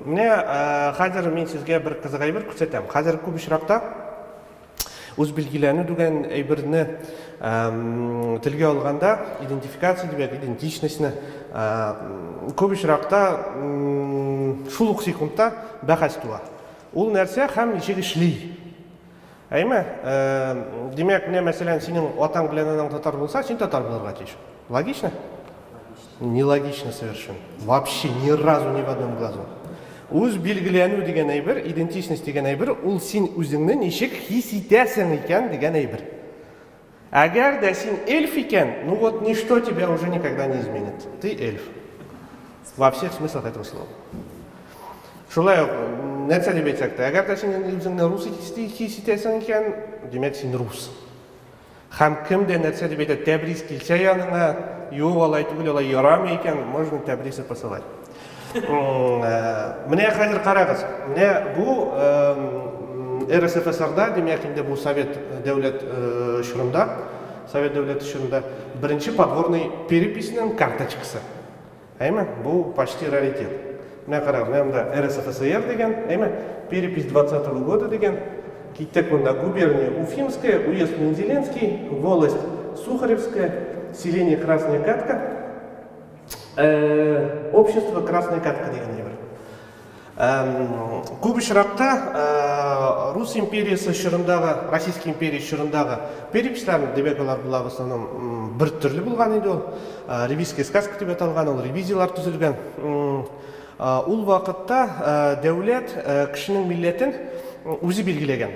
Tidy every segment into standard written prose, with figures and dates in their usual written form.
Менә хәзер мин сезгә бер кызык әйбер күрсәтәм. Хәзер күп очракта үз билгеләнү дигән әйберне телгә алганда, идентификация дибәк, идентичностьны күп очракта шул ук секундта бәхәс туа. Ул нәрсә һәм ничек эшли? Әйме? Димәк, менә мәсәлән, синең атаң белән анаң татар булса, син татар булырга тиеш. Логично? Нелогично совершенно. Вообще ни разу ни в одном глазу. Үз билгеләнү дигән әйбер, идентичность дигән әйбер, ул син үзеңне ничек хис итәсең икән дигән әйбер. Әгәр дә син эльф икән, ну вот ничто тебя уже никогда не изменит. Ты эльф. Во всех смыслах этого слова. Шулай ук, нәрсә дип әйтсәк тә, әгәр дә син үзеңне рус хис итәсең икән, димәк, син рус. Һәм кем дә нәрсә дип әйтә, Тәбрис килсә яныңа, юк, алай түгел, алай ярамый икән, можно Тәбриса посылать. Менә хәзер карагыз, менә бу РСФСРда, димәк, инде бу Совет дәүләт чорында, Совет дәүләте чорында беренче подворный переписьнең карточкасы. Әйме, бу почти раритет. Менә карагыз, менә монда РСФСР дигән, әйме, перепись 20 года дигән. Киттек монда губерния Уфимская, уезд Мензелинский, волость Сухаревская, селение Красная Катка, общество Красная Катка дигән әйбер. Күп очракта Рус империясе чорындагы, Российский империя чорындагы переписьләр, димәк, алар була в основном бер төрле булган инде ул. Ревизская сказка дип аталган, ул ревизияләр төзелгән. Ул вакытта дәүләт кешенең милләтен үзе билгеләгән.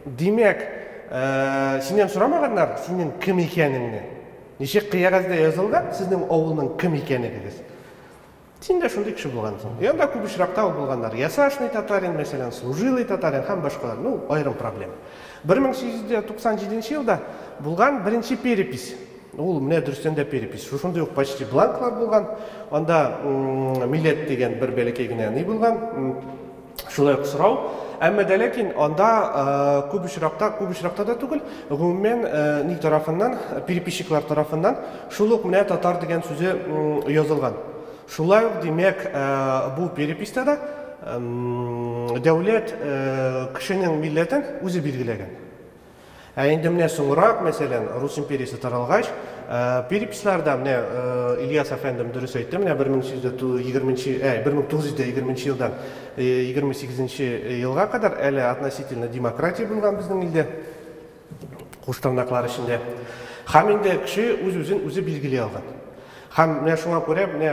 Димәк, синнән сорамаганнар синең кем икәнеңне. Ничек кыягазда язылган сезнең авылның кем икәнегез. Син дә шундый кеше булгансың. И анда күп очракта ул булганнар. Ясашный татарин, мәсәлән, служилый татарин һәм башкалар. Ну, аерым проблема. 1897 елда булган беренче перепись. Ул менә дөрестән дә перепись. Шушындый ук почти бланклар булган. Анда милләт дигән бер бәләкәй генә ни булган. Шулай ук сорау. Әмма дә ләкин анда күп очракта, күп очракта да түгел, гомумән ни тарафыннан, переписчиклар тарафыннан шул ук менә татар дигән сүзе язылган. Шулай ук, димәк, бу переписьтә дә дәүләт кешенең милләтен үзе билгеләгән. Ә инде менә соңрак, мәсәлән, Рус империясе таралгач, переписьларда менә Ильяс әфәндем дөрес әйтте, менә 1820 1920 елдан 28 елга кадәр әле относительно демократия булган безнең илдә, куш тырнаклар эчендә. Һәм инде кеше үз-үзен үзе билгели алган. Һәм менә шуңа күрә менә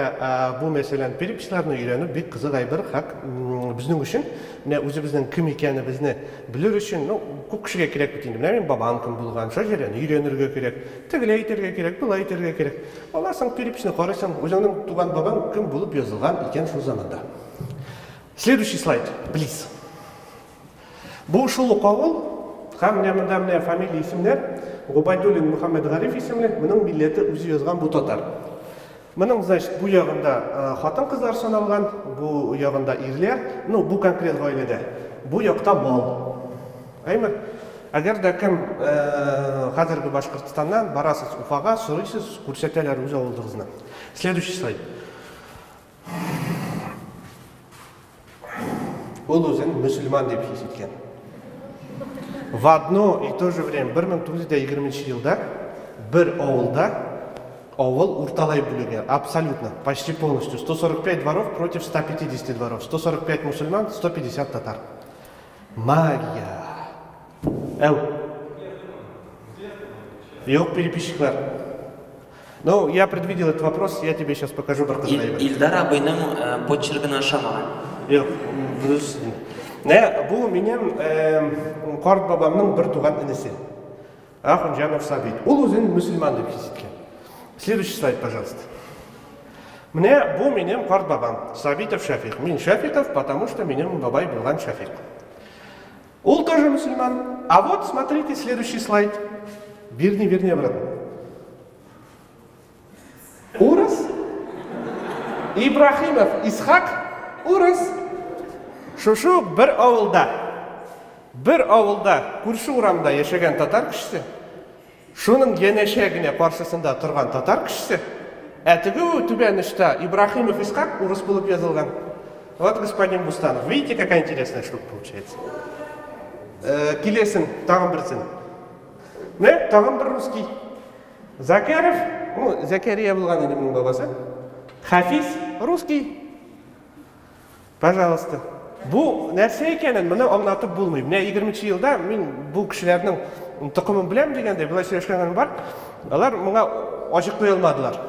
бу мәсәлән переписьләрне өйрәнү бик кызык әйбер, хак безнең өчен, менә үзебезнең кем икәнебезне белер өчен, ну, күп кешегә кирәк бит инде. Менә минем бабам кем булган, шәҗәрәне өйрәнергә кирәк, тегеләй итәргә кирәк, болай итәргә кирәк. Аласың переписьне карыйсың, үзеңнең туган бабаң кем булып язылган икән шул заманда. Следующий слайд, please. Бу шул ук авыл, һәм менә монда менә фамилия исемнәр, Гобәйдуллин Мөхәммәтгариф исемле, моның милләте үзе язган бу татар. Моның, значит, бу ягында хатын-кызлар саналган, бу ягында ирләр, ну, бу конкрет гаиләдә. Бу якта мал. Әйме? Әгәр дә кем хәзерге Башкортстаннан барасыз Уфага, сорыйсыз, күрсәтәләр үз авылыгызны. Следующий слайд. Ул үзен мөселман дип хис иткән. В одно и то же время 1920 елда бер авылда авыл урталай бүленгән, абсолютно, почти полностью. 145 дворов против 150 дворов. 145 мусульман, 150 татар. Магия. Әү. Юк, переписчиклар. Ну, я предвидел этот вопрос, я тебе сейчас покажу бер кызык әйбер. Илдар абыйның почеркына ошамаган. Юк, дөрес. Менә бу минем карт бабамның бер туган энесе. Ахунҗанов Сабит. Ул үзен мөселман дип хис иткән. Следующий слайд, пожалуйста. Менә бу минем карт бабам, Сабитов Шәфикъ. Мин Шәфиков, потому что минем бабай булган Шәфикъ. Ул тоже мөселман. А вот, смотрите, следующий слайд. Верни, верни обратно. Урыс. Ибрахимов Исхак урыс. Шушы ук бер авылда, бер авылда, күрше урамда яшәгән татар кешесе, шуның янәшә генә каршысында торган татар кешесе, ә теге түбән очта Ибрахимов Исхак урыс булып язылган. Вот господин Бустанов. Видите, какая интересная штука получается? Килесен, тагын берсен. Менә тагын бер русский. Закаров, ну, Закария булган инде моның бабасы. Хафиз, русский. Пожалуйста. Бу нәрсә икәнен моны аңлатып булмый. Менә 20 елда мин бу кешеләрнең токымын беләм дигәндәй, болай сөйләшкәннәрем бар. Алар моңа ачыклый алмадылар.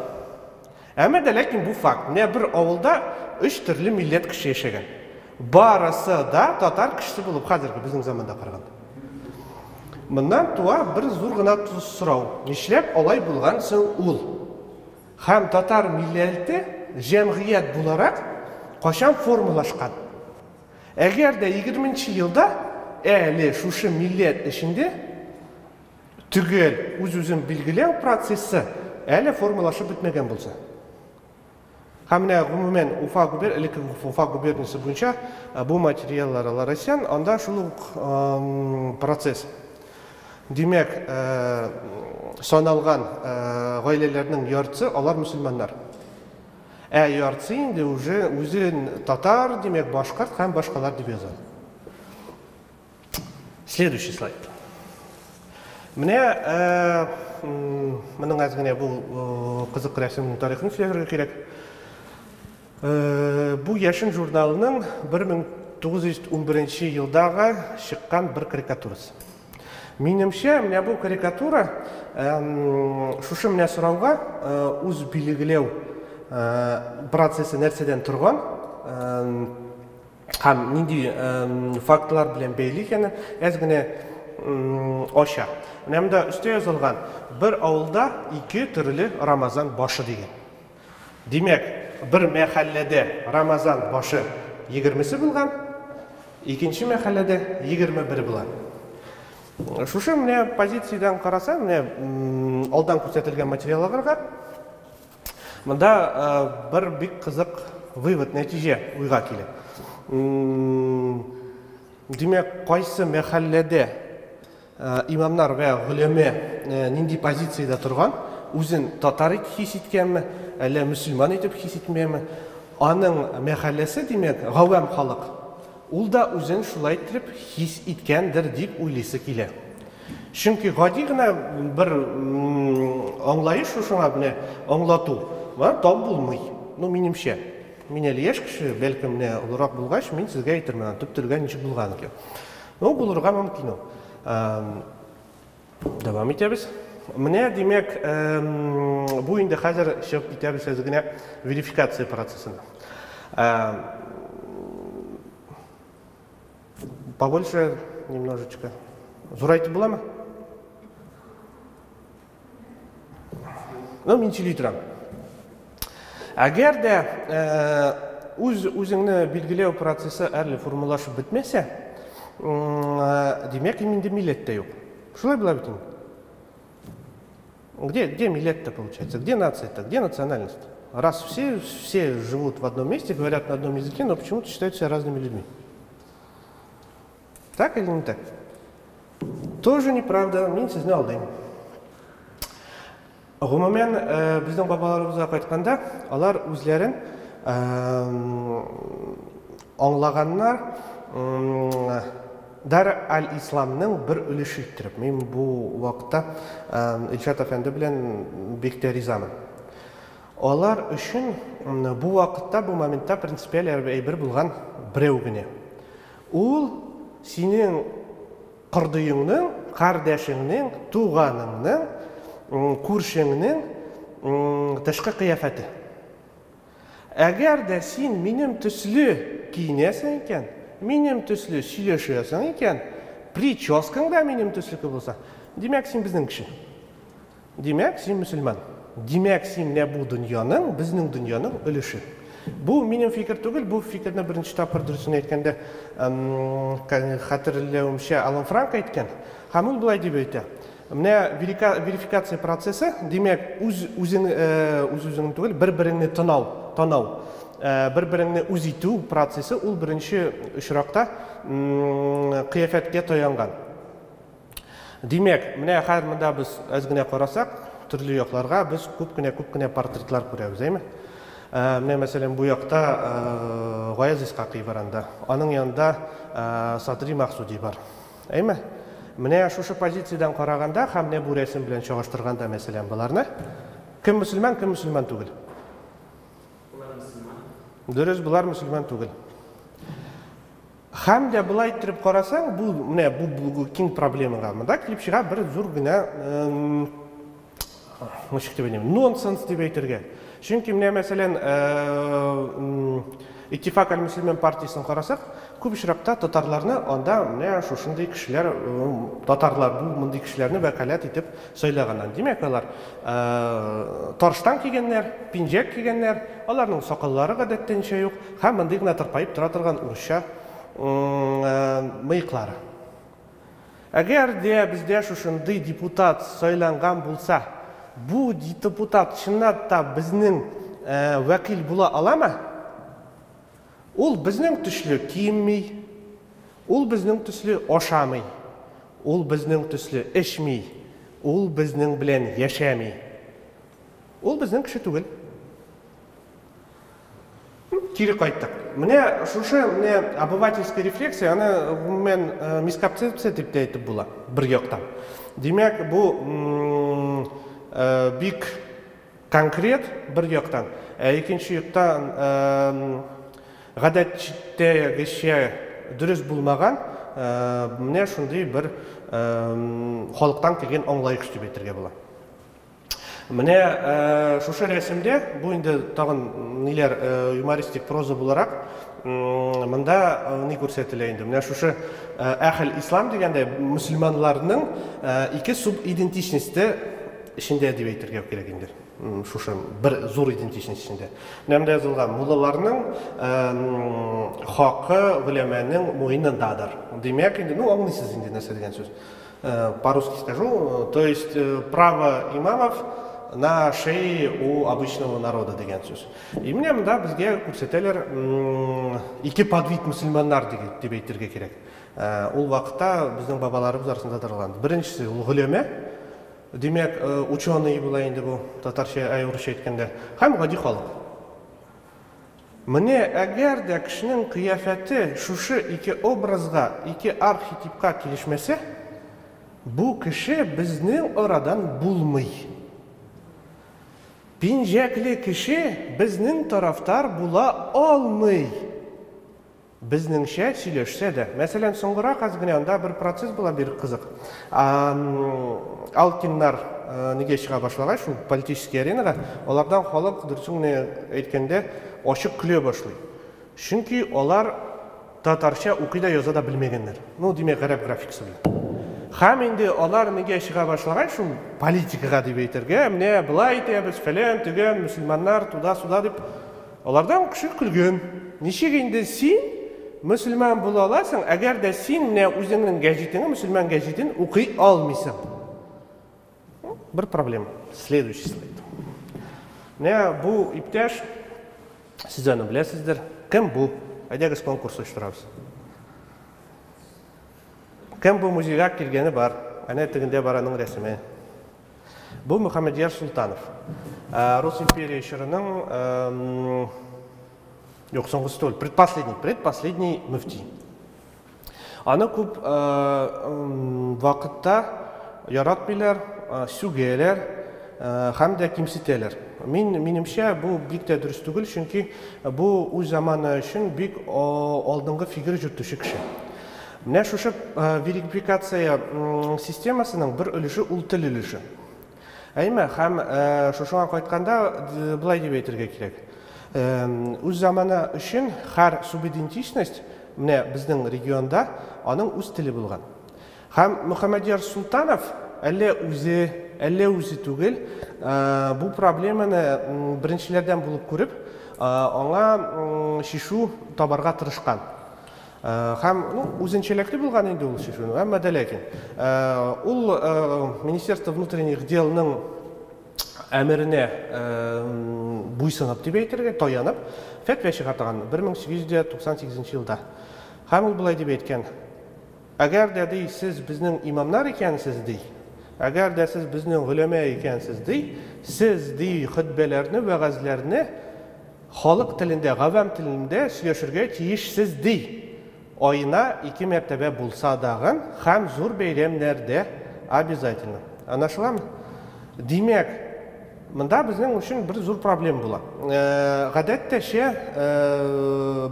Әмма дә ләкин бу факт. Менә бер авылда өч төрле милләт кеше яшәгән. Барысы да татар кешесе булып хәзерге безнең заманда караганда. Моннан туа бер зур гына сорау. Нишләп алай булган соң ул? Һәм татар милләте җәмгыять буларак кайчан формалашкан? Әгәр дә 20 елда әле шушы милләт эчендә төгәл үз-үзен билгеләү процессы әле формалашып бетмәгән булса. Һәм менә гомумән Уфа губер, элекке Уфа губерниясе буенча бу материаллар алар исән, анда шул ук процесс. Димәк, саналган гаиләләрнең яртысы алар мөселманнар. Ә яртысы инде уже үзен татар, димәк, башкорт һәм башкалар дип яза. Следующий слайд. Менә моның әз генә бу кызык рәсемнең тарихын сөйләргә кирәк. Бу Яшен журналының 1911 елдагы чыккан бер карикатурасы. Минемчә, менә бу карикатура шушы менә сорауга үз билгеләү процессы нәрсәдән торган һәм нинди фактлар белән бәйле икәнен әз генә ача. Менә монда өстә язылган бер авылда ике төрле Рамазан башы дигән. Димәк, бер мәхәлләдә Рамазан башы 20-се булган, икенче мәхәлләдә 21 була. Шушы менә позициядән карасаң, менә алдан күрсәтелгән материалларга монда бер бик кызык вывод, нәтиҗә уйга килә. Димәк, кайсы мәхәлләдә имамнар вә голәмә нинди позициядә торган, үзен татар итеп хис иткәнме, әллә мөселман итеп хис итмәме, аның мәхәлләсе, димәк, гавам халык, ул да үзен шулай итеп хис иткәндер дип уйлыйсы килә. Чөнки гади генә бер аңлаеш шушыңа менә аңлату, моны тап булмый. Ну, минемчә. Мин әле яшь кеше, бәлкем менә олырак булгач, мин сезгә әйтермен, төп телгә ничек булган икән. Ну, булырга мөмкин ул. Дәвам итәбез. Менә, димәк, бу инде хәзер чыгып китәбез әз генә верификация процессына. Побольше немножечко. Зурайтып буламы? Ну, мин сөйли торам. Әгәр дә үз үзеңне билгеләү процессы әле формалашып бетмәсә, димәк, инде милләт тә юк. Шулай була бит инде. Где милләт-то получается? Где нация-то? Где национальность? Раз все живут в одном месте, говорят на одном языке, но почему-то считают себя разными людьми. Так или не так? Тоже неправда, мин сезне алдыйм. Гомумән, безнең бабаларыбызга кайтканда, алар үзләрен аңлаганнар Дар аль-Исламның бер өлеше иттереп. Мин бу вакытта Илшат әфәнде белән бик тә ризамын. Алар өчен бу вакытта, бу моментта принципиаль әйбер булган берәү генә. Ул синең кырдыеңның, кардәшеңнең, туганыңның, күршеңнең тышкы кыяфәте. Әгәр дә син минем төсле киенәсең икән, минем төсле сөйләшәсең икән, прическаң да минем төслеке булса, димәк, син безнең кеше. Димәк, син мөселман. Димәк, син менә бу дөньяның, безнең дөньяның өлеше. Бу минем фикер түгел, бу фикерне беренче тапкыр дөресен әйткәндә, хәтерләвемчә, Алан Франк әйткән. Һәм ул болай дип әйтә. Менә верификация процессы, димәк, үз үзең, үз үзеңне түгел, бер-береңне тынау, танау, бер-береңне үз итү процессы ул беренче очракта кыяфәткә таянган. Димәк, менә хәзер монда без әз генә карасак, төрле якларга без күп кенә, күп кенә портретлар күрәбез, әйме? Менә, мәсәлән, бу якта Гаяз Исхакый бар анда. Аның янында Садри Максуди бар. Әйме? Менә шушы позициядән караганда һәм менә бу рәсем белән чагыштырганда, мәсәлән, боларны кем мөселман, кем мөселман түгел? Болар мөселман. Дөрес, болар мөселман түгел. Һәм дә болай иттереп карасаң, бу менә бу, бу киң проблемага монда килеп чыга бер зур генә ничек дип әйтим, нонсенс дип әйтергә. Чөнки менә мәсәлән, Иттифак әл-Мөселман партиясен карасак, күп очракта татарларны анда менә шушындый кешеләр, татарлар бу мондый кешеләрне вәкаләт итеп сайлаганнар. Димәк, алар тарштан кигәннәр, пинжәк кигәннәр, аларның сакаллары гадәттәнчә юк һәм мондый гына тырпаеп тора торган урысча мыеклары. Әгәр дә бездә шушындый депутат сайланган булса, бу депутат чынлап та безнең вәкил була аламы? Ул безнең төсле киенми, ул безнең төсле ашамый, ул безнең төсле эчми, ул безнең белән яшәми. Ул безнең кеше түгел. Кире кайттык. Менә шушы менә обывательская рефлексия, аны гомумән мисконцепция дип тә әйтеп була бер яктан. Димәк, бу бик конкрет бер яктан, ә икенче яктан гадәттәгечә дөрес булмаган менә шундый бер халыктан килгән аңлаеш дип әйтергә була. Менә шушы рәсемдә, бу инде тагын ниләр юмористик проза буларак, монда ни күрсәтелә инде. Менә шушы әхел ислам дигәндә мөселманнарның ике субидентичности эчендә дип әйтергә кирәк инде. Шушы бер зур идентичность эчендә. Менә монда язылган муллаларның хакы голәмәнең муенындадыр. Димәк инде, ну аңлыйсыз инде нәрсә дигән сүз. По-русски скажу, то есть право имамов на шее у обычного народа дигән сүз. И менә монда безгә күрсәтәләр ике подвид мөселманнар дип әйтергә кирәк. Ул вакытта безнең бабаларыбыз арасында таралган. Беренчесе ул голәмә, димәк, ученый була инде бу, татарча, әй, урысча әйткәндә, һәм гади халык. Менә әгәр дә кешенең кыяфәте шушы ике образга, ике архетипка килешмәсә, бу кеше безнең арадан булмый. Пинжәкле кеше безнең тарафтар була алмый. Безнеңчә сөйләшсә дә. Мәсәлән, соңгырак аз генә анда бер процесс була бик кызык. Алкиннар нигә чыга башлагач, шул политический аренага, алардан халык, дөресен генә әйткәндә, ачык көлә башлый. Чөнки алар татарча укый да, яза да белмәгәннәр. Ну, димәк, гарәп графикасы белән. Һәм инде алар нигә чыга башлагач, шул политикага дип әйтергә, менә болай итәбез, фәлән, төгән, мөселманнар, туда-сюда дип, Алардан кеше көлгән. Ничек инде син мөселман була аласың, әгәр дә син менә үзеңнең гәҗитеңне, мөселман гәҗитен укый алмыйсың? Бер проблема. Следующий слайд. Менә бу иптәш, сез аны беләсездер. Кем бу? Әйдәгез конкурс оештырабыз. Кем бу музейга килгәне бар? Әнә тегендә бар аның рәсеме. Бу Мөхәммәдьяр Султанов. Рус империя чорының юк, соңгысы түгел, предпоследний, предпоследний мөфти. Аны күп вакытта яратмыйлар, сүгәләр һәм дә кимсетәләр. Мин, минемчә, бу бик тә дөрес түгел, чөнки бу үз заманы өчен бик алдынгы фигер йөртүче кеше. Менә шушы верификация системасының бер өлеше ул тел өлеше. Әйме, һәм шушыңа кайтканда былай дип әйтергә кирәк. Үз заманы өчен һәр субидентичность менә безнең регионда аның үз теле булган. Һәм Мөхәммәдьяр Султанов әллә үзе, әллә үзе түгел, бу проблеманы беренчеләрдән булып күреп, аңа чишү табарга тырышкан. Һәм, ну, үзенчәлекле булган инде ул чишү, әмма дә ләкин. Ул Министерство внутренних делның әмеренә буйсынып дип әйтергә, таянып, фәтвә чыгартган 1898 елда. Һәм ул болай дип әйткән: Әгәр дә, ди, сез безнең имамнар икәнсез, ди, әгәр дә сез безнең голәмә икәнсез, ди, сез, ди, хөтбәләрне, вәгазьләрне Халык телендә, гавәм телендә сөйләшергә тиешсез, ди. Аена ике мәртәбә булса дагын һәм зур бәйрәмнәрдә обязательно. Аңлашыламы? Димәк, монда безнең өчен бер зур проблема була. Гадәттәчә,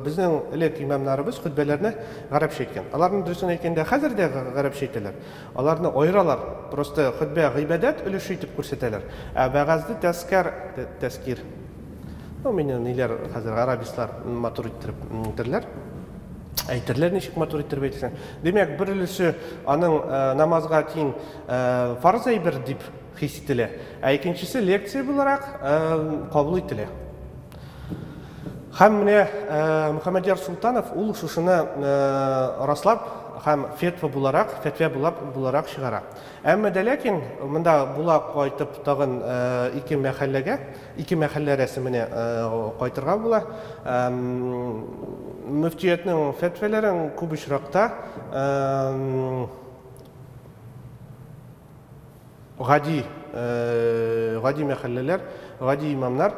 безнең элек имамнарыбыз хөтбәләрне гарәпчә әйткән. Аларны дөресен әйткәндә, хәзер дә гарәпчә әйтәләр. Аларны аералар. Просто хөтбә гыйбадәт өлеше итеп күрсәтәләр. Ә вәгазьне тәзкәр, тәзкир. Ну, мине ниләр хәзер арабистлар матур иттереп әйтерләр. Әйтерләр ничек матур иттереп әйтсәң. Димәк, бер өлеше аның намазга тиң фарыз әйбер дип хис ителә, ә икенчесе лекция буларак кабул ителә. Һәм менә Мөхәммәдьяр Султанов ул шушыны раслап һәм фетва буларак, фәтвә буларак чыгара. Әмма дә ләкин монда була кайтып тагын ике мәхәлләгә, ике мәхәллә рәсеменә кайтырга була. Мөфтиятнең фәтвәләрен күп очракта гади гади мәхәлләләр, гади имамнар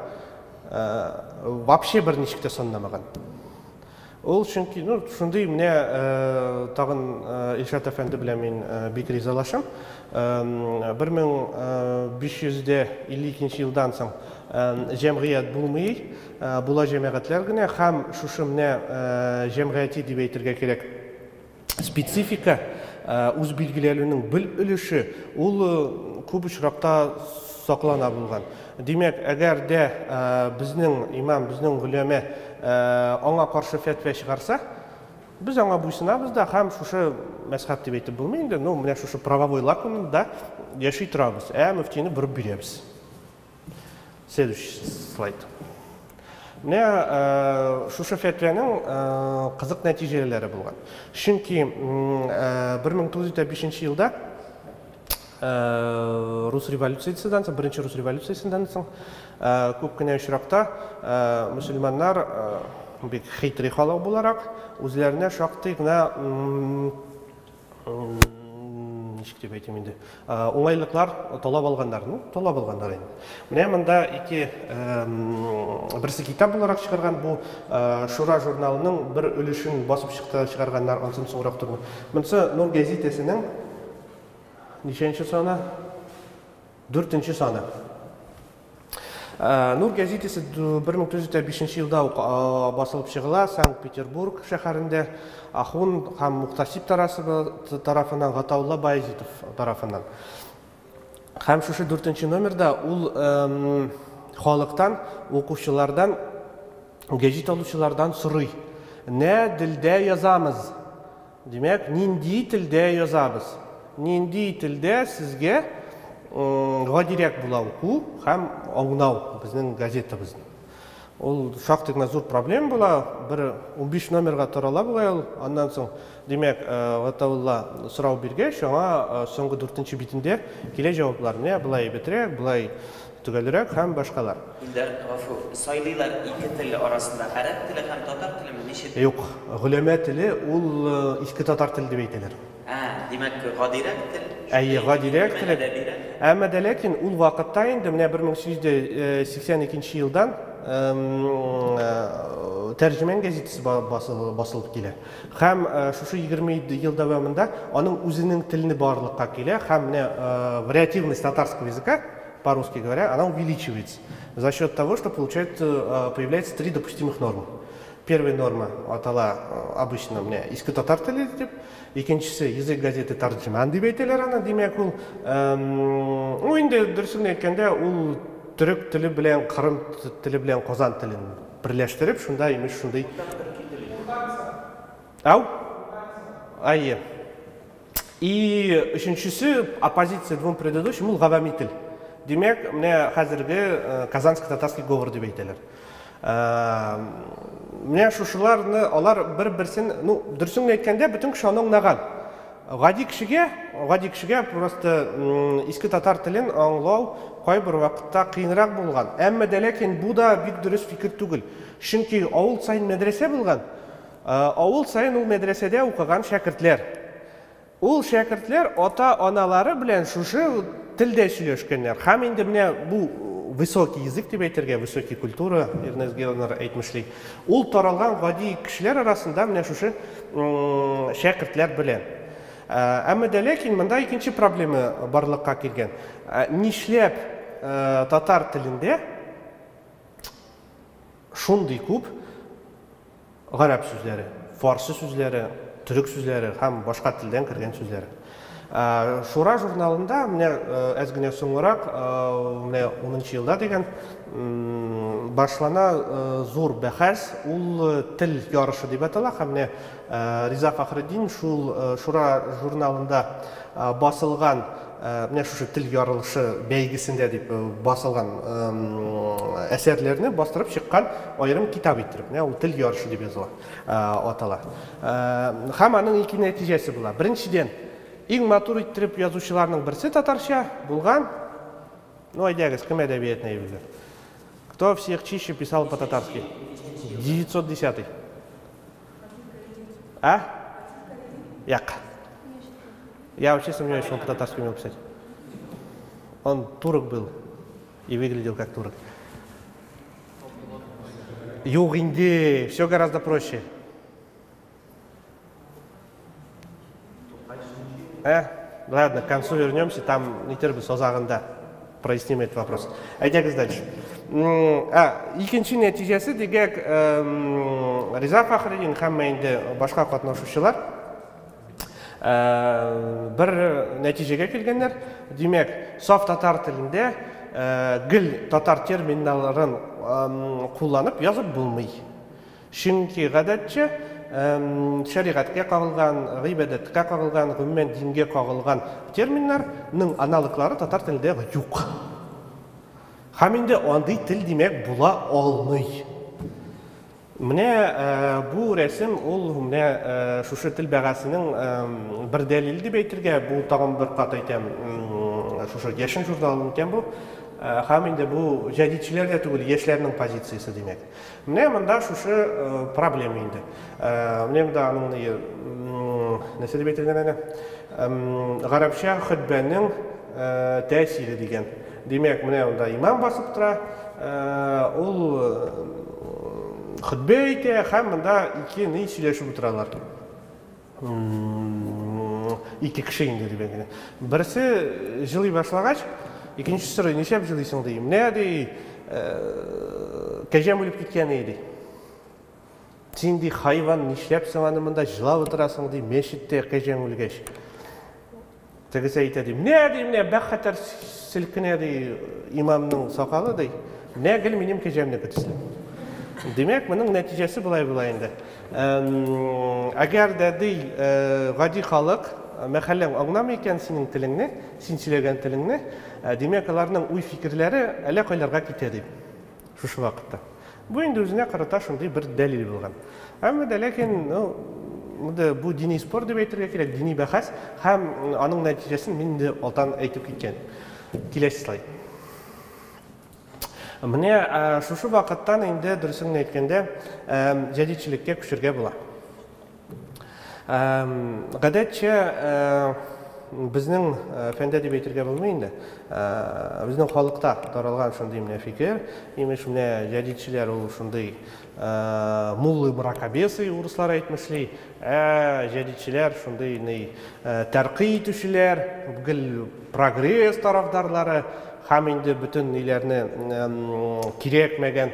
вообще берничек тә санламаган. Ул чөнки, ну, шундый менә тагын Илшат әфәнде белән мин бик ризалашам. 1552 елдан соң җәмгыять булмый, була җәмәгатьләр генә һәм шушы менә җәмгыяти дип әйтергә кирәк специфика үз билгеләнүнең бер өлеше ул күп очракта саклана булган. Димәк, әгәр дә безнең имам, безнең голәмә аңа каршы фәтвә чыгарса, без аңа буйсынабыз да һәм шушы мәзхәб дип әйтеп булмый инде, ну, менә шушы правовой лакунда яши торабыз, ә мөфтине борып бирәбез. Следующий слайд. Менә шушы фәтвәнең кызык нәтиҗәләре булган. Чөнки 1905 елда рус революциясеннән соң, беренче рус революциясеннән соң күп кенә очракта мөселманнар бик хитрый халык буларак үзләренә шактый гына ничек дип әйтим инде, уңайлыклар талап алганнар. Ну, талап алганнар инде. Менә монда ике, берсе китап буларак чыгарган, бу Шура журналының бер өлешен басып чыкты, чыгарганнар, ансын соңрак торды. Монысы Нур гәзитәсенең ничәнче саны? Дүртенче саны. Нур гәзитәсе 1905 елда ук басылып чыгыла Санкт-Петербург шәһәрендә Ахун һәм Мухтасиб тарафыннан, Гатаулла Баязитов тарафыннан. Һәм шушы дүртенче номерда ул халыктан, укучылардан, гәҗит алучылардан сорый. Нә телдә язамыз? Димәк, нинди телдә язабыз? Нинди телдә сезгә гадирәк була уку һәм аңлау безнең газетабызны? Ул шактый гына зур проблема була. Бер 15 номерга тарала бугай ул. Аннан соң, димәк, Гатаулла сорау биргәч, аңа соңгы дүртенче битендә килә җаваплар. Менә болай әйбәтрәк, болай төгәлрәк һәм башкалар. Илдар, гафу, сайлыйлар ике тел арасында, гарәп теле һәм татар телеме, ничек? Юк, голәмә теле ул иске татар теле дип әйтәләр. Ә, димәк, гадирәк тел? Әйе, гадирәк тел. Әдәбирәк? Әмма дә ләкин ул вакытта инде менә 1882 елдан Тәрҗемән гәзитәсе басылып килә. Һәм шушы 20 ел дәвамында аның үзенең телене барлыкка килә һәм менә вариативность татарского языка, по-русски говоря, она увеличивается за счет того, что получается, появляется три допустимых нормы. Первая норма атала обычно менә иске татар теле дип, икенчесе язык газеты Тарджиман дип әйтәләр аны, димәк ул, ну инде дөресен әйткәндә, ул төрек теле белән кырым теле белән казан телен берләштереп, шунда имеш шундый. Ау? Әйе. И өченчесе, оппозиция двум предыдущим, ул гавами тел. Димәк, менә хәзерге казанско-татарский говор дип әйтәләр. Менә шушыларны алар бер-берсен, ну, дөресен генә әйткәндә, бөтен кеше аны аңлаган. Гади кешегә, гади кешегә просто иске татар телен аңлау кайбер вакытта кыенрак булган. Әмма дә ләкин бу да бик дөрес фикер түгел. Чөнки авыл саен мәдрәсә булган. Авыл саен ул мәдрәсәдә укыган шәкертләр. Ул шәкертләр ата-аналары белән шушы телдә сөйләшкәннәр. Һәм инде менә бу высокий язык дип әйтергә, высокий культура, Эрнест Геллнер әйтмешли, ул таралган гади кешеләр арасында менә шушы шәкертләр белән. Әмма дә ләкин монда икенче проблема барлыкка килгән. Нишләп татар телендә шундый күп гарәп сүзләре, фарсы сүзләре, төрек сүзләре һәм башка телдән кергән сүзләре? Шура журналында менә әз генә соңрак, менә 10 елда дигән, башлана зур бәхәс, ул тел ярышы дип атала, һәм менә Риза Фәхретдин шул Шура журналында басылган менә шушы тел ярылышы бәйгесендә дип басылган әсәрләрне бастырып чыккан аерым китап иттереп, менә ул тел ярышы дип языла, атала. Һәм аның ике нәтиҗәсе була. Беренчедән, иң матур иттереп язучыларның берсе татарча булган, ну, әйдәгез, кем әдәбиятны әйберләр? Кто всех чище писал по-татарски? 910. А? Як. Я вообще сомневаюсь, что он по-татарски умел писать. Он турок был и выглядел как турок. Юк инде, все гораздо проще. Ладно, к концу вернемся, там нитербез азагында проясним этот вопрос. Әйдәгез дальше. Икенче нәтиҗәсе дигәк, Риза Фәхретдин һәм инде башка катнашучылар бер нәтиҗәгә килгәннәр. Димәк, саф татар телендә гел татар терминнарын кулланып язып булмый. Чөнки гадәтчә шәригатькә кагылган, гыйбадәткә кагылган, гомумән дингә кагылган терминнарның аналоглары татар телендә юк. Һәм инде андый тел, димәк, була алмый. Менә бу рәсем ул менә шушы тел бәгасенең бер дәлиле дип әйтергә, бу тагын бер кат әйтәм, шушы Яшен журналының икән бу. Һәм инде бу җәдитчеләр дә түгел, яшьләрнең позициясе, димәк. Менә монда шушы проблема инде. Менә монда аның нәрсә дип әйтелгән әнә? Гарәпчә хөтбәнең тәэсире дигән. Димәк, менә монда имам басып тора, ул хөтбә әйтә һәм монда ике ни сөйләшеп утыралар. Ике кеше инде дип әйтелә. Берсе җылый башлагач, икенчесе сорый, нишләп җылыйсың ди. Менә ди, кәҗәм үлеп киткән ди. Син ди, хайван, нишләп соң аны монда җылап утырасың ди, мәчеттә кәҗәң үлгәч. Тегесе әйтә ди, менә ди, менә бәк хәтәр селкенә ди имамның сакалы ди. Менә гел минем кәҗәмнеке төсле. Димәк, моның нәтиҗәсе болай була инде. Әгәр дә ди гади халык мәхәлләң аңламый икән синең телеңне, син сөйләгән телеңне, димәк, аларның уй-фикерләре әллә кайларга китә ди. Шушы вакытта. Бу инде үзенә карата шундый бер дәлил булган. Әмма дә ләкин, ну, монда бу дини спор дип әйтергә кирәк, дини бәхәс һәм аның нәтиҗәсен мин инде алдан әйтеп киткән. Киләсе слайд. Менә шушы вакыттан инде, дөресен генә әйткәндә, җәдитчелеккә күчергә була. Гадәтчә безнең фәндә дип әйтергә булмый инде. Безнең халыкта таралган шундый менә фикер, имеш, менә җәдитчеләр ул шундый муллы мракобесы, урыслар әйтмешли, ә җәдитчеләр шундый ни тәркый итүчеләр, гел прогресс тарафдарлары һәм инде бөтен ниләрне кирәкмәгән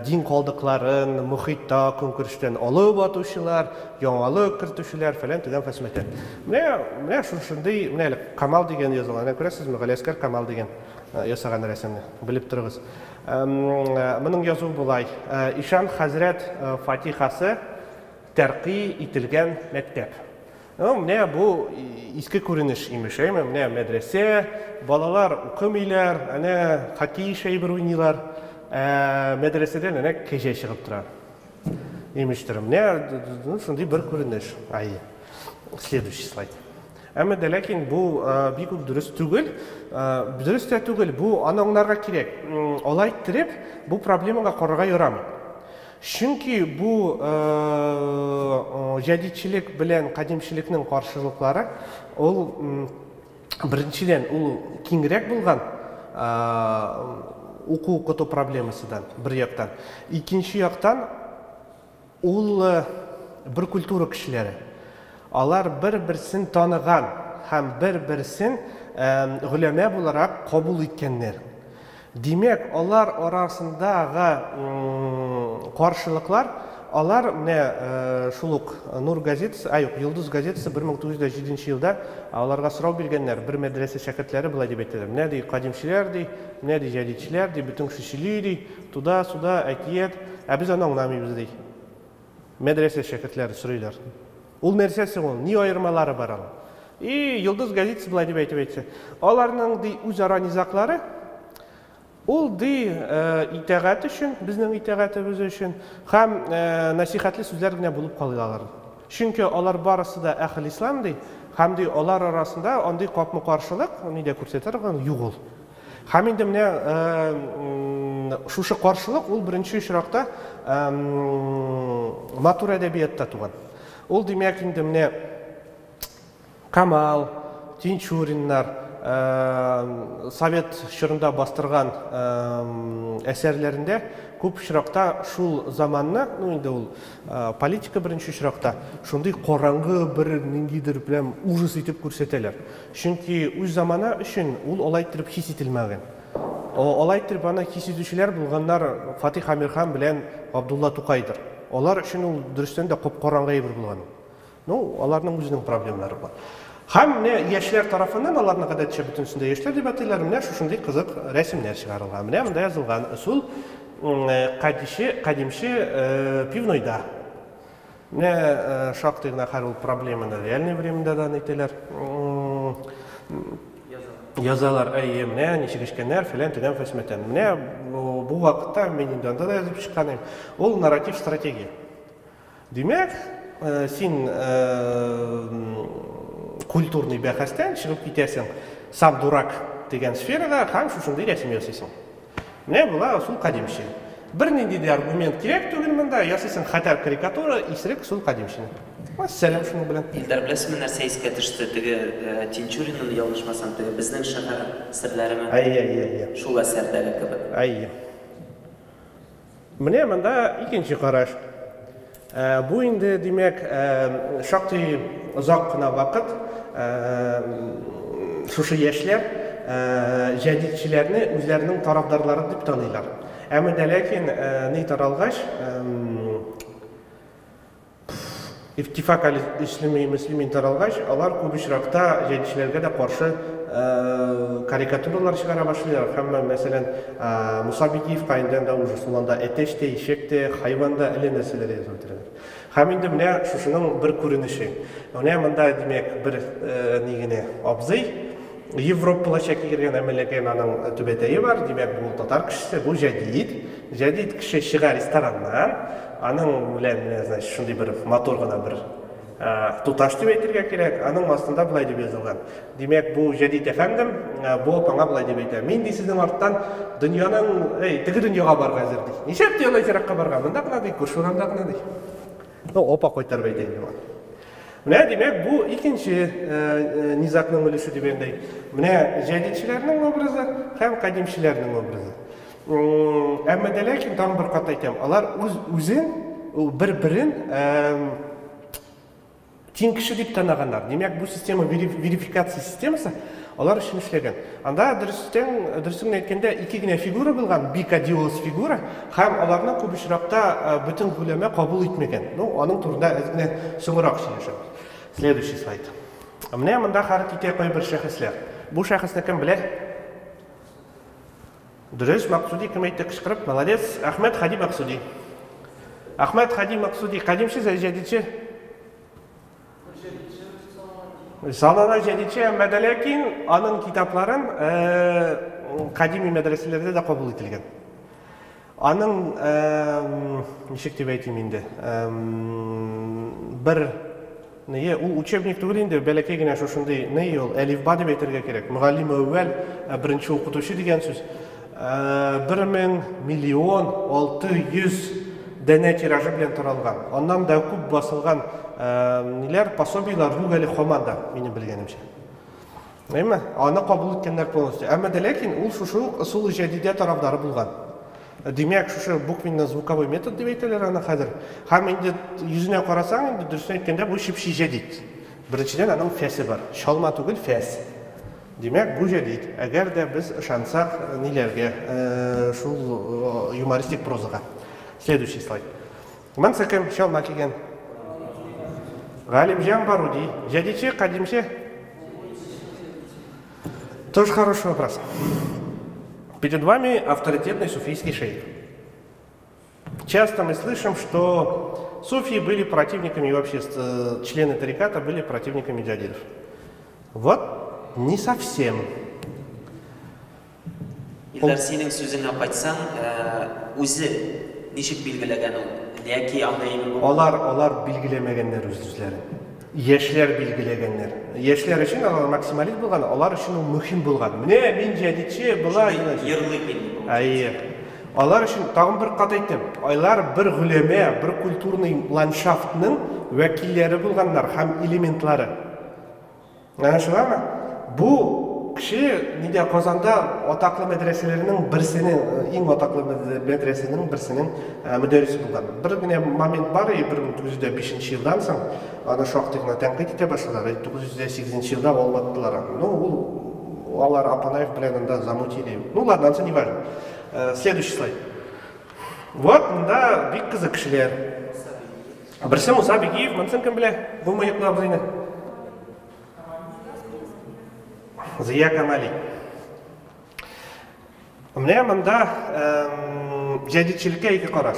дин калдыкларын мохитта көнкүрештән алып атучылар, яңалык кертүчеләр, фәлән төгән фәсмәтән. Менә, менә шушындый, менә әле Камал дигән язылган, менә күрәсезме, Галиәскәр Камал дигән ясаган рәсемне, белеп торыгыз. Моның язуы болай: Ишан хәзрәт фатихасы тәркый ителгән мәктәп. Ну, менә бу иске күренеш имеш, әйме? Менә мәдрәсә, балалар укымыйлар, әнә хоккей шәйбер уйныйлар. Ә мәдрәсәдән әнә кәҗә чыгып тора. Имештер. Менә шундый бер күренеш. Ай. Следующий слайд. Әмма дә ләкин бу бик үк дөрес түгел. Дөрес тә түгел, бу аны аңларга кирәк. Алай иттереп, бу проблемага карарга ярамый. Чөнки бу җәдитчелек белән кадимчелекнең каршылыклары, ул беренчедән, ул киңрәк булган. Уку-укыту проблемасыдан, бер яктан. Икенче яктан, ул бер культура кешеләре. Алар бер-берсен таныган һәм бер-берсен голәмә буларак кабул иткәннәр. Димәк, алар арасындагы каршылыклар, алар менә шул ук Нур газетасы, ә юк, Йолдыз газетасы 1907 елда аларга сорау биргәннәр, бер мәдрәсә шәкертләре болай дип әйтәләр, менә ди кадимчеләр ди, менә ди җәдидчеләр ди, бөтен кеше сөйли ди, туда-сюда, әкият, ә без аны аңламыйбыз ди. Мәдрәсә шәкертләре сорыйлар. Ул нәрсә соң ул? Ни аермалары бар аның? И Йолдыз газетасы болай дип әйтеп әйтсә. Аларның ди үзара низаклары ул ди итагать өчен, безнең итагатебез өчен һәм насихәтле сүзләр генә булып калалар. Чөнки алар барысы да әхел ислам ди, һәм ди алар арасында андый капма-каршылык ни дә күрсәтә торган юк ул. Һәм инде менә шушы каршылык ул беренче очракта матур әдәбиятта туган. Ул димәк инде менә Камал, Тинчуриннар совет чорында бастырган әсәрләрендә күп очракта шул заманны, ну инде ул политика беренче очракта, шундый караңгы бер ниндидер прям ужас итеп күрсәтәләр. Чөнки үз замана өчен ул алай иттереп хис ителмәгән. Алай иттереп аны хис итүчеләр булганнар Фатих Әмирхан белән Габдулла Тукайдыр. Алар өчен ул дөрестән дә коп-караңгы әйбер булган. Ну, аларның үзенең проблемалары бар. Һәм менә яшьләр тарафыннан, аларны гадәтчә бөтенесен дә яшьләр дип атыйлар, менә шушындый кызык рәсемнәр чыгарылган. Менә монда язылган ысул кадише, кадимче пивнойда. Менә шактый гына хәл ул проблеманы реальный временда да әйтәләр. Язалар, әйе, менә ничек эчкәннәр, фәлән, төгән, фәсмәтән. Менә бу вакытта мин инде анда да язып чыккан идем. Ул нарратив стратегия. Димәк, син культурный бәхәстән чыгып китәсең сам дурак дигән сферага һәм шушындый рәсем ясыйсың. Менә була ысул кадимче. Бернинди дә аргумент кирәк түгел монда, ясыйсың хәтәр карикатура, исерек ысул кадимчене. Вәссәлам шуның белән. Илдар, беләсеңме нәрсә искә төште? Теге Тинчуринның, ялгышмасам, теге Безнең шәһәр серләреме? Әйе, әйе, әйе. Шул әсәрдәге кебек. Әйе. Менә монда икенче караш. Бу инде, димәк, шактый озак кына вакыт шушы яшьләр җәдидчеләрне үзләренең тарафдарлары дип таныйлар. Әмма дә ләкин ни таралгач, Иттифак әл-Ислами Мөслимин таралгач, алар күп очракта җәдидчеләргә дә каршы карикатуралар чыгара башлыйлар. Һәм, мәсәлән, Муса Бигиевка инде анда уже шул анда әтәч тә, ишәк тә, хайван да, әллә нәрсәләр язып бетерәләр. Һәм инде менә шушының бер күренеше. Менә монда, димәк, бер ни генә абзый, Европалача кигергән әмма ләкин аның түбәтәе бар, димәк, бу татар кешесе, бу җәдид. Җәдид кеше чыга рестораннан, аның белән менә, значит, шундый бер матур гына бер туташ дип әйтергә кирәк, аның астында болай дип язылган. Димәк, бу җәдид әфәндем, бу апаңа болай дип әйтә. Мин ди сезнең арттан дөньяның, эй, теге дөньяга барырга әзер ди. Нишләп ди алай еракка барырга? Монда гына ди, күрше урамда гына ди. Ну, опа кайтарып әйтә инде моны. Менә, димәк, бу икенче низагның өлеше дигәндәй. Менә җәдидчеләрнең образы һәм кадимчеләрнең образы. Әмма дә ләкин тагын бер кат әйтәм, алар үз үзен, бер-берен тиң кеше дип таныганнар. Димәк, бу система верификация системасы алар өчен эшләгән. Анда дөрестән, дөресен генә әйткәндә, ике генә фигура булган, бик одиоз фигура, һәм аларны күп очракта бөтен голәмә кабул итмәгән. Ну, аның турында әз генә соңрак сөйләшербез. Следующий слайд. Менә монда хәрәкәт итә кайбер шәхесләр. Бу шәхесне кем белә? Дөрес, Максуди кем әйтте кычкырып? Молодец, Әхмәт Хади Максуди. Әхмәт Хади Максуди, кадимче, җәдидче? Санала җәдидче, әмма дә ләкин аның китапларын кадими мәдрәсәләрдә дә кабул ителгән. Аның, ничек дип әйтим инде, бер Ние, ул учебник түгел инде, бәләкәй генә шушындый ни ул, әлифба дип әйтергә кирәк. Мөгаллим әүвәл, беренче укытучы дигән сүз. 1000 миллион 600 данә тиражы белән таралган. Аннан да күп басылган ниләр, пособиеләр юк әле һаман да, минем белгәнемчә. Әйме? Аны кабул иткәннәр полностью. Әмма дә ләкин ул шушы ук ысул җәдидә тарафдары булган. Димәк, шушы буквенно-звуковой метод дип әйтәләр аны хәзер. Һәм инде йөзенә карасаң, инде дөресен әйткәндә, бу чеп-чи җәдит. Беренчедән, аның фәсе бар. Чалма түгел, фәс. Димәк, бу җәдит. Әгәр дә без ышансак ниләргә, шул юмористик прозага. Следующий слайд. Монсы кем? Чалма кигән. Галимҗан Баруди. Җәдитче, кадимче? Тоже хороший вопрос. Перед вами авторитетный суфийский шейх. Часто мы слышим, что суфии были противниками, и вообще члены тариката были противниками джадидов. Вот не совсем. Илдар, синең сүзеңә кайтсаң, үзе ничек билгеләгән ул? Яки андый әйбер булмаган? Алар, алар билгеләмәгәннәр үз-үзләрен. Яшьләр билгеләгәннәр. Яшьләр өчен алар максималист булган, алар өчен ул мөһим булган. Менә мин җәдитче, болай. Шундый ярлык инде бу. Әйе. Алар өчен, тагын бер кат әйтәм, алар бер голәмә, бер культурный ландшафтның вәкилләре булганнар һәм элементлары. Аңлашыламы? Бу кеше нидә Казанда атаклы мәдрәсәләрнең берсенең, иң атаклы мәдрәсәнең берсенең мөдәррисе булган. Бер генә момент бар, 1905 елдан соң аны шактый гына тәнкыйть итә башладылар. 908 елда алматтылар аны. Ну, ул алар Апанаев белән анда замутили. Ну, ладно, анысы не важно. Следующий слайд. Вот монда бик кызык кешеләр. Берсе Муса Бигиев, монысын кем белә? Бу мыеклы абзыйны. Зия Камали. Менә монда җәдитчелеккә ике караш.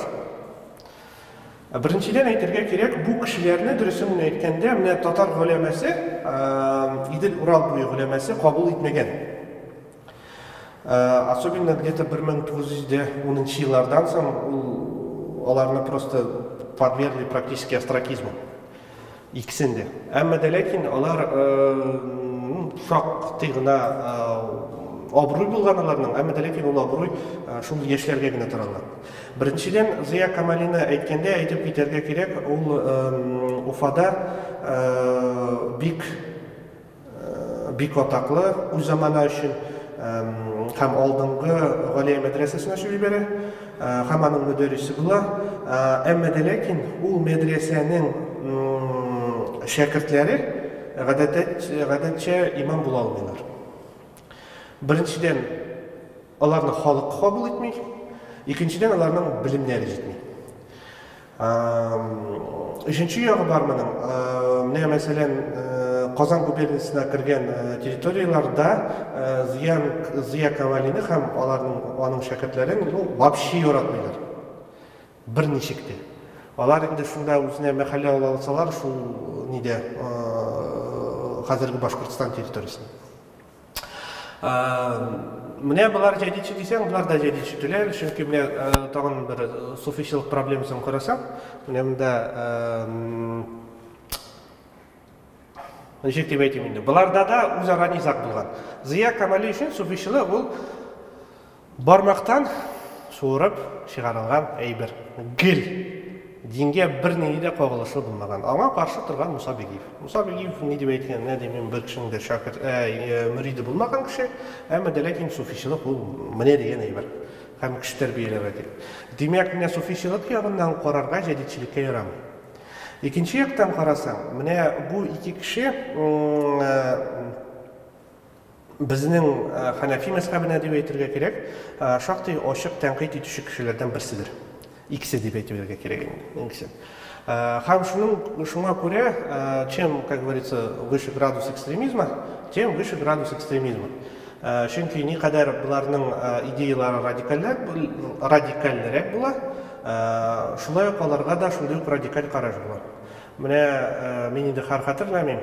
Беренчедән әйтергә кирәк, бу кешеләрне дөресен генә әйткәндә, менә татар голәмәсе, Идел-Урал буе голәмәсе кабул итмәгән. Особенно где-то 1910 еллардан соң ул аларны просто подвергли практически остракизму. Икесен дә. Әмма дә ләкин алар шактый гына абруй булган аларның, әмма дә ләкин ул абруй шул яшьләргә генә таралган. Беренчедән, Зыя Камалины әйткәндә әйтеп китәргә кирәк, ул Уфада бик Бик атаклы үз замана өчен һәм алдынгы Галия мәдрәсәсен ачып җибәрә һәм аның мөдәррисе була. Әмма дә ләкин ул мәдрәсәнең шәкертләре гадәтчә имам була алмыйлар. Беренчедән, аларны халык кабул итми, икенчедән, аларның белемнәре җитми. Өченче ягы бар моның. Менә, мәсәлән, Казан губерниясенә кергән территорияләрдә Зиян Зия Камалины һәм аларның аның шәкертләрен ну, вообще яратмыйлар. Берничек тә. Алар инде шунда үзенә мәхәллә ала алсалар, шул нидә, хәзерге Башкортстан территориясендә. Менә болар җәдитче дисәң, болар да җәдитче түгел, чөнки менә тагын бер суфичылык проблемасын карасаң, менә монда ничек дип әйтим инде, боларда да үзара низаг булган. Зыя Камали өчен суфичылык ул Бармактан суырып чыгарылган әйбер. Гел! Дингә бернинди дә кагылышы булмаган. Аңа каршы торган Муса Бигиев. Муса Бигиев ни дип әйткән? Менә ди, мин бер кешенең дә шәкерт, ә, мөриде булмаган кеше, әмма дә ләкин суфичылык ул менә дигән әйбер. Һәм кеше тәрбияләргә кирәк. Димәк, менә суфичылык ягыннан карарга җәдитчелеккә ярамый. Икенче яктан карасаң, менә бу ике кеше Безнең хәнәфи мәзһәбенә дип әйтергә кирәк, шактый ачык тәнкыйть итүче кешеләрдән берседер. Икесе дип әйтергә кирәк инде, икесе. Һәм шуның шуңа күрә, чем, как говорится, выше градус экстремизма, тем выше градус экстремизма. Чөнки никадәр боларның идеялары радикальрәк, радикальрәк була, шулай ук аларга да шундый ук радикаль караш була. Менә мин инде хәр хәтерләмим,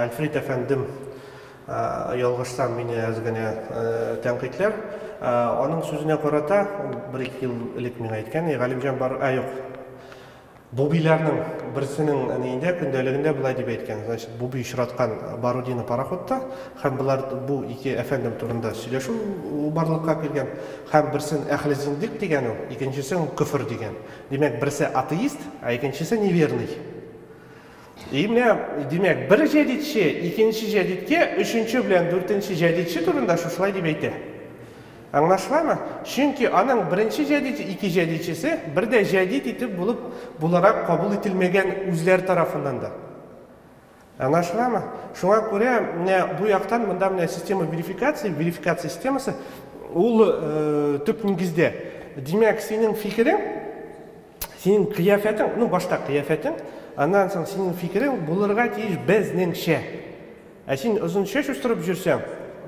Альфред әфәндем, ялгышсам, мине әз генә тәнкыйтьләр. Аның сүзенә карата, ул бер-ике ел элек миңа әйткән, Галимҗан бар, ә юк, Бубиләрнең берсенең ниендә, көндәлегендә болай дип әйткән, значит, Буби очраткан Барудины пароходта, һәм болар бу ике әфәндем турында сөйләшү барлыкка килгән, һәм берсен әһле зиндик дигән ул, икенчесен көфер дигән. Димәк, берсе атеист, ә икенчесе неверный. И менә, димәк, бер җәдитче икенче җәдиткә өченче белән дүртенче җәдитче турында шушылай дип әйтә. Аңлашыламы? Чөнки аның беренче җәдит, ике җәдитчесе бер дә җәдит итеп булып буларак кабул ителмәгән үзләре тарафыннан да. Аңлашыламы? Шуңа күрә менә бу яктан монда менә система верификации, верификация системасы ул э, төп нигездә. Димәк, синең фикерең, синең кыяфәтең, ну башта кыяфәтең, аннан соң синең фикерең булырга тиеш безнеңчә. Ә син озын чәч үстереп җөрсәң,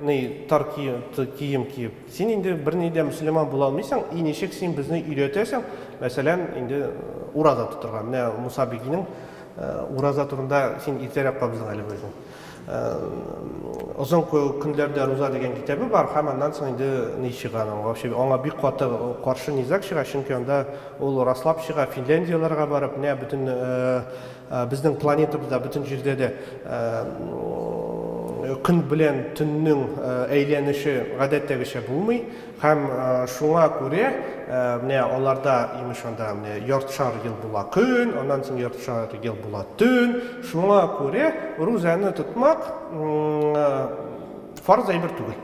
ни, тар кием киеп, син инде берни дә мөселман була алмыйсың, и ничек син безне өйрәтәсең, мәсәлән, инде ураза тотырга. Менә Муса Бигинең ураза турында син иртәрәк кабыздың әле безнең. Озын көнләрдә руза дигән китабы бар, һәм аннан соң инде ни чыга аның. Вообще аңа бик каты каршы низаг чыга, чөнки анда ул раслап чыга, Финляндияләргә барып, менә бөтен Безнең планетабызда бөтен җирдә дә көн белән төннең әйләнеше гадәттәгечә булмый һәм шуңа күрә менә аларда имеш анда менә яртышар ел була көн, аннан соң яртышар ел була төн. Шуңа күрә рузаны тотмак фарз әйбер түгел.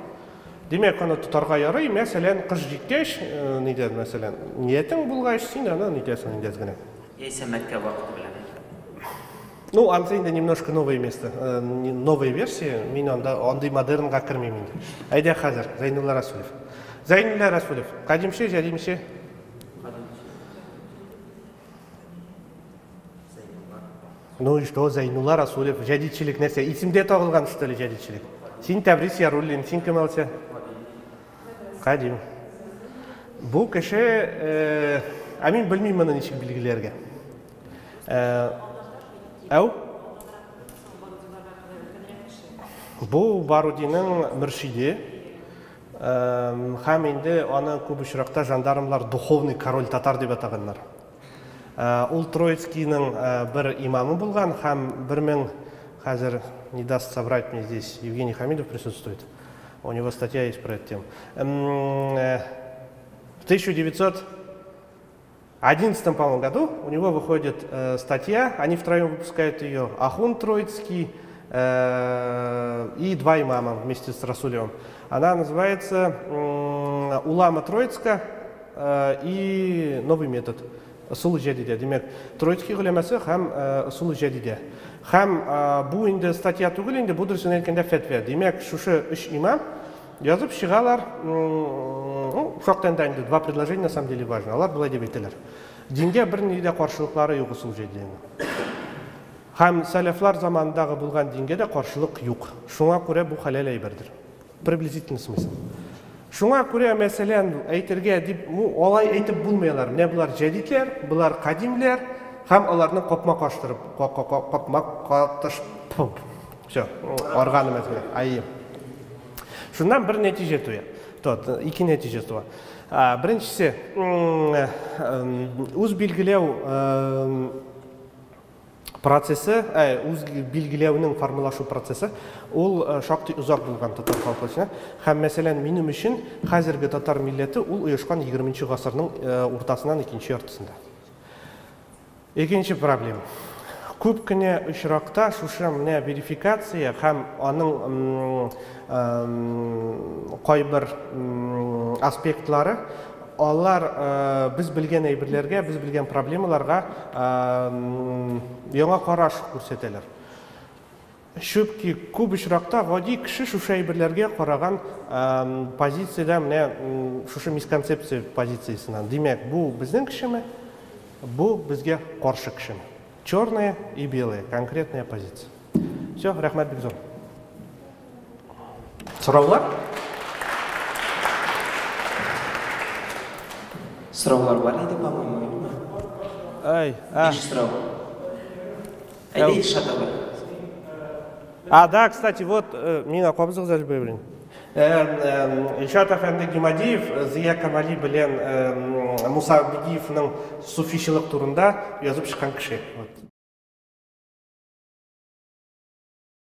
Димәк, аны тотарга ярый, мәсәлән, кыш җиткәч, нидән, мәсәлән, ниятең булгач, син аны нитәсең инде әз генә. Яисә Мәккә вакыты белән. Ну, ансы инде немножко новое место, э, новая версия. Мин анда андый модернга кермим инде. Әйдә хәзер, Зәйнулла Расулев. Зәйнулла Расулев, кадимче, җәдимче? Ну и что, Зәйнулла Расулев, җәдидчелек нәрсә? Исемдә тагылган что ли җәдидчелек? Син Тәбрис Яруллин, син кем алса? Кадим. Бу кеше, э, ә мин белмим моны ничек билгеләргә. Э, әү? Бу Барудиның мөршиде. Һәм инде аны күп очракта жандармлар духовный король татар дип атаганнар. Ул Троицкийның бер имамы булган һәм 1000 хәзер не даст соврать мне здесь Евгений Хамидов присутствует. У него статья есть про эту тему. В 1911, по-моему, году у него выходит статья, они втроем выпускают ее, Ахун Троицкий и два имама вместе с Расулевым. Она называется «Улама Троицка и новый метод». Ысул җәдидә. Димәк, Троицкий голәмәсе һәм ысул җәдидә. Һәм бу инде статья түгел инде, бу дөресен әйткәндә фәтвә. Димәк, шушы өч имам язып чыгалар, ну, шактый да инде два предложения на самом деле важно. Алар болай дип әйтәләр. Дингә бернинди дә каршылыклары юк ысул җәдидәнең. Һәм сәләфлар заманындагы булган дингә дә каршылык юк. Шуңа күрә бу хәләл әйбердер. Приблизительный смысл. Шуңа күрә, мәсәлән, әйтергә дип, ну, алай әйтеп булмый алар. Менә болар җәдидләр, болар кадимләр һәм аларны капма каштырып, капма катыш. Все, арганым әзгә. Әйе. Шуннан бер нәтиҗә туя. Тот, ике нәтиҗә туа. Беренчесе, үз билгеләү процессы, ә, үз билгеләүнең формалашу процессы, ул шактый озак булган татар халкы өчен. Һәм, мәсәлән, минем өчен хәзерге татар милләте ул оешкан 20 гасырның уртасыннан икенче яртысында. Икенче проблема. Күп кенә очракта шушы менә верификация һәм аның кайбер аспектлары алар без белгән әйберләргә, без белгән проблемаларга яңа караш күрсәтәләр. Чөнки күп очракта гади кеше шушы әйберләргә караган позициядә менә шушы мисконцепция позициясеннән. Димәк, бу безнең кешеме, бу безгә каршы кешеме? Черное и белое, конкретная позиция. Все, рәхмәт бик зур. Сораулар? Сораулар бар иде, по-моему, юкмы? Ай, а. Биш сорау. Әйдә, Илшат абый. А, да, кстати, вот, миңа кабызыгыз әле блин. Илшат әфәнде Гимадиев Зыя Камали белән Муса Бигиевның суфичылык турында язып чыккан кеше. Вот.